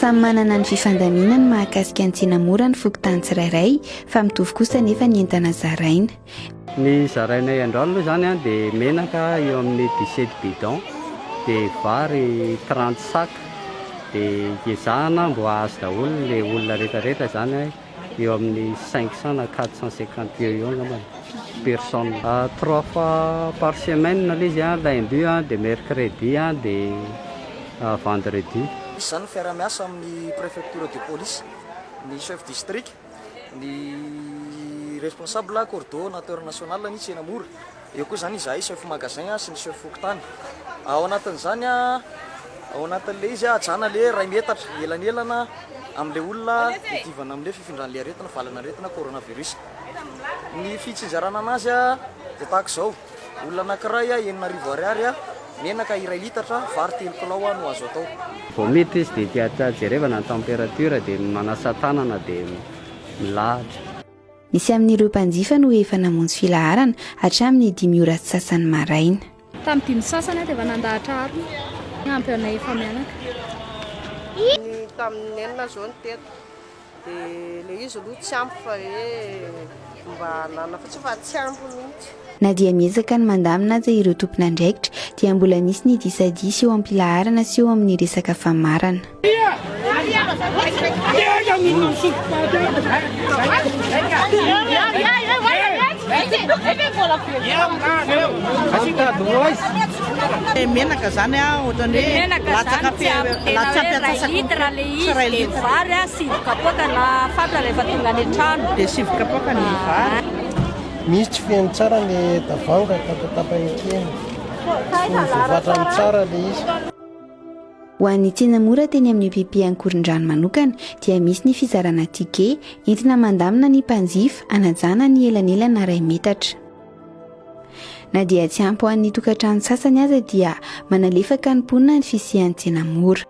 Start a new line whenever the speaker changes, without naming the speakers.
Samy manana ny fifandaminany mahakasika ny tsena mora ny fokontany tsirairay fa mitovy kosa anefa ny entana zaraina.
Ny zarainay androany aloha izany dia menaka eo amin'ny 17 bidons, dia vary 30 sacs, dia ezahana mbo hahazo daholo ilay olona rehetra rehetra izany eo amin'ny 500 na 450 eo eo angambany personne. Trois fois par semaine ilay izy lundi dia mercredi dia vendredi.
Misy izany ny fiaraha-miasa amin'ny préfecture de police, ny chef district, ny responsable coordonateur national ny tsena mora, eo koa izany izahay chef magasin sy ny chef fokontany. Ao anatin'izany, ao anatin'ilay izy hajana ilay iray metatra elanelana amin'ilay olona hiadivana amin'ilay fifindran'ilay aretina valan'aretina coronavirus. Ny fitsinjarana anazy dia tahaka izao. Olona anankiray 6000 ariary, menaka iray litatra, vary telo kilao no azo atao.
Vao miditra izy dia tia jerevana ny température dia manasa tanana dia milahatra.
Misy amin'ireo mpanjifa no efa namonjy filaharana hatramin'ny dimy ora sy sasany maraina.
Tamin'ny dimy sy sasany aho dia efa nandahatra harona ampy anay efa-mianaka.
Ny tamin'ny enina izao no teto. Dia ilay izy aloha tsy ampy fa hoe mba hanana fotsiny fa tsy ampy mihitsy.
Na dia miezaka ny mandamina aza ireo tompon'andraikitra dia mbola misy ny disadisa eo am-pilaharana sy eo amin'ny resaka famarana.
Menaka zany a ohatrany hoe latsaka fe latsaka antsasaka tsy iray litre
vary a sivy kapoaka na fatra rehefa tonga any an-trano
dia sivy kapoaka ny vary
Misy tsy feno tsara le tavoahangy tapatapahina kely tsy voavatrany tsara le izy.
Ho an'ny tsena mora teny amin'ny EPP Ankorondrano manokana dia misy ny fizarana ticket entina mandamina ny mpanjifa hanajana ny elanelana iray metatra. Na dia tsy ampy ho an'ny tokantrano sasany aza dia manalefaka ny mponina ny fisian'ny tsena mora.